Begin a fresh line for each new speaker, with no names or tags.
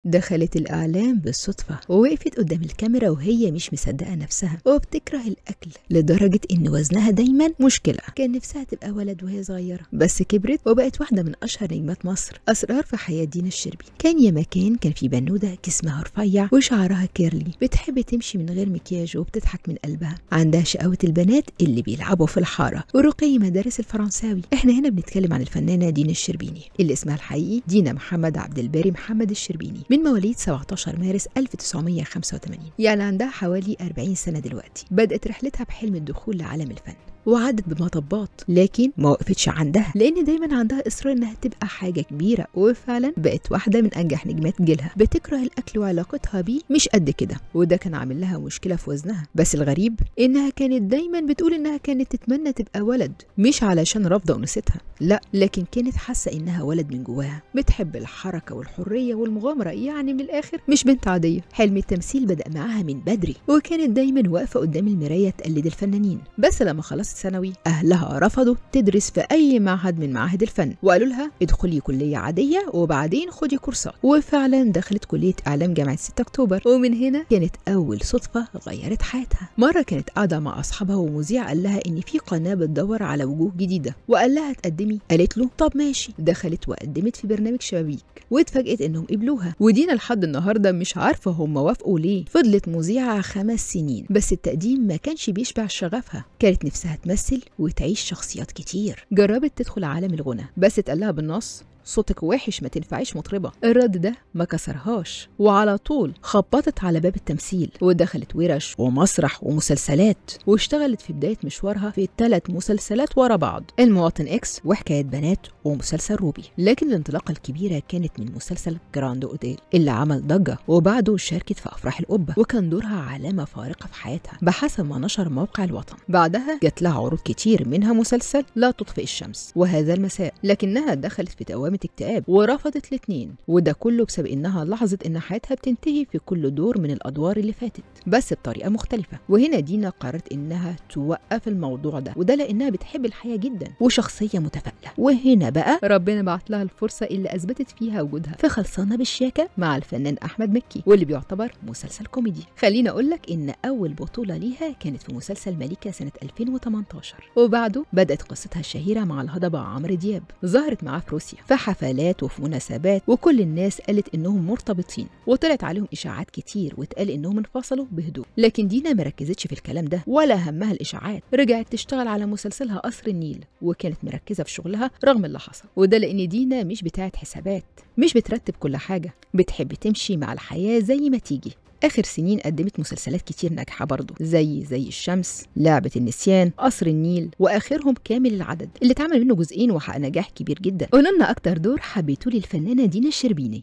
دخلت الإعلام بالصدفة ووقفت قدام الكاميرا وهي مش مصدقة نفسها، وبتكره الأكل لدرجة إن وزنها دايما مشكلة. كان نفسها تبقى ولد وهي صغيرة، بس كبرت وبقت واحدة من أشهر نجمات مصر. أسرار في حياة دينا الشربيني. كان يا مكان كان في بنودة جسمها رفيع وشعرها curly، بتحب تمشي من غير مكياج وبتضحك من قلبها، عندها شقاوة البنات اللي بيلعبوا في الحارة ورقي مدارس الفرنساوي. احنا هنا بنتكلم عن الفنانة دينا الشربيني اللي اسمها الحقيقي دينا محمد عبد الباري محمد الشربيني، من مواليد 17 مارس 1985، يعني عندها حوالي 40 سنة دلوقتي. بدأت رحلتها بحلم الدخول لعالم الفن وعدت بمطبات، لكن ما وقفتش عندها، لان دايما عندها اصرار انها تبقى حاجة كبيرة، وفعلا بقت واحدة من انجح نجمات جيلها. بتكره الاكل وعلاقتها بيه مش قد كده، وده كان عامل لها مشكلة في وزنها. بس الغريب انها كانت دايما بتقول انها كانت تتمنى تبقى ولد، مش علشان رافضه انوثتها، لا، لكن كانت حاسه انها ولد من جواها، بتحب الحركة والحرية والمغامره، يعني من الاخر مش بنت عادية. حلم التمثيل بدا معاها من بدري، وكانت دايما واقفة قدام المراية تقلد الفنانين. بس لما خلصت ثانوي أهلها رفضوا تدرس في أي معهد من معاهد الفن، وقالوا لها ادخلي كلية عادية وبعدين خدي كورسات، وفعلا دخلت كلية إعلام جامعة 6 أكتوبر. ومن هنا كانت أول صدفة غيرت حياتها. مرة كانت قاعدة مع أصحابها ومذيع قال لها إن في قناة بتدور على وجوه جديدة، وقال لها تقدمي، قالت له طب ماشي. دخلت وقدمت في برنامج شبابيك، واتفاجئت إنهم قبلوها. ودينا لحد النهارده مش عارفة هم وافقوا ليه. فضلت مذيعة 5 سنين، بس التقديم ما كانش بيشبع شغفها، كانت نفسها تمثل وتعيش شخصيات كتير. جربت تدخل عالم الغنى، بس اتقال لها بالنص صوتك وحش ما تنفعيش مطربة. الرد ده ما كسرهاش، وعلى طول خبطت على باب التمثيل ودخلت ورش ومسرح ومسلسلات، واشتغلت في بداية مشوارها في 3 مسلسلات ورا بعض: المواطن اكس وحكاية بنات ومسلسل روبي. لكن الانطلاقة الكبيرة كانت من مسلسل جراند اوتيل اللي عمل ضجة، وبعده شاركت في أفراح القبة، وكان دورها علامة فارقة في حياتها بحسب ما نشر موقع الوطن. بعدها جات لها عروض كتير، منها مسلسل لا تطفئ الشمس وهذا المساء، لكنها دخلت في دوامة اكتئاب ورفضت الاثنين، وده كله بسبب انها لاحظت ان حياتها بتنتهي في كل دور من الادوار اللي فاتت، بس بطريقة مختلفة. وهنا دينا قررت انها توقف الموضوع ده، وده لانها بتحب الحياة جدا وشخصية متفائلة. وهنا بقى ربنا بعت لها الفرصة اللي اثبتت فيها وجودها في خلصانه بالشياكه مع الفنان احمد مكي، واللي بيعتبر مسلسل كوميدي. خلينا اقول لك ان اول بطوله ليها كانت في مسلسل ملكه سنة 2018، وبعده بدات قصتها الشهيرة مع الهضبه عمرو دياب. ظهرت معاه في روسيا في حفلات وفي مناسبات، وكل الناس قالت انهم مرتبطين، وطلعت عليهم اشاعات كتير واتقال انهم انفصلوا بهدوء. لكن دينا ما ركزتش في الكلام ده ولا همها الاشاعات، رجعت تشتغل على مسلسلها قصر النيل، وكانت مركزه في شغلها رغم اللي حصل. وده لان دينا مش بتاعه حسابات، مش بترتب كل حاجة، بتحب تمشي مع الحياة زي ما تيجي. آخر سنين قدمت مسلسلات كتير ناجحة برضه، زي الشمس، لعبة النسيان، قصر النيل، وآخرهم كامل العدد اللي اتعمل منه جزئين وحقق نجاح كبير جدا. قولوا لنا أكتر دور حبيتوه للفنانة دينا الشربيني.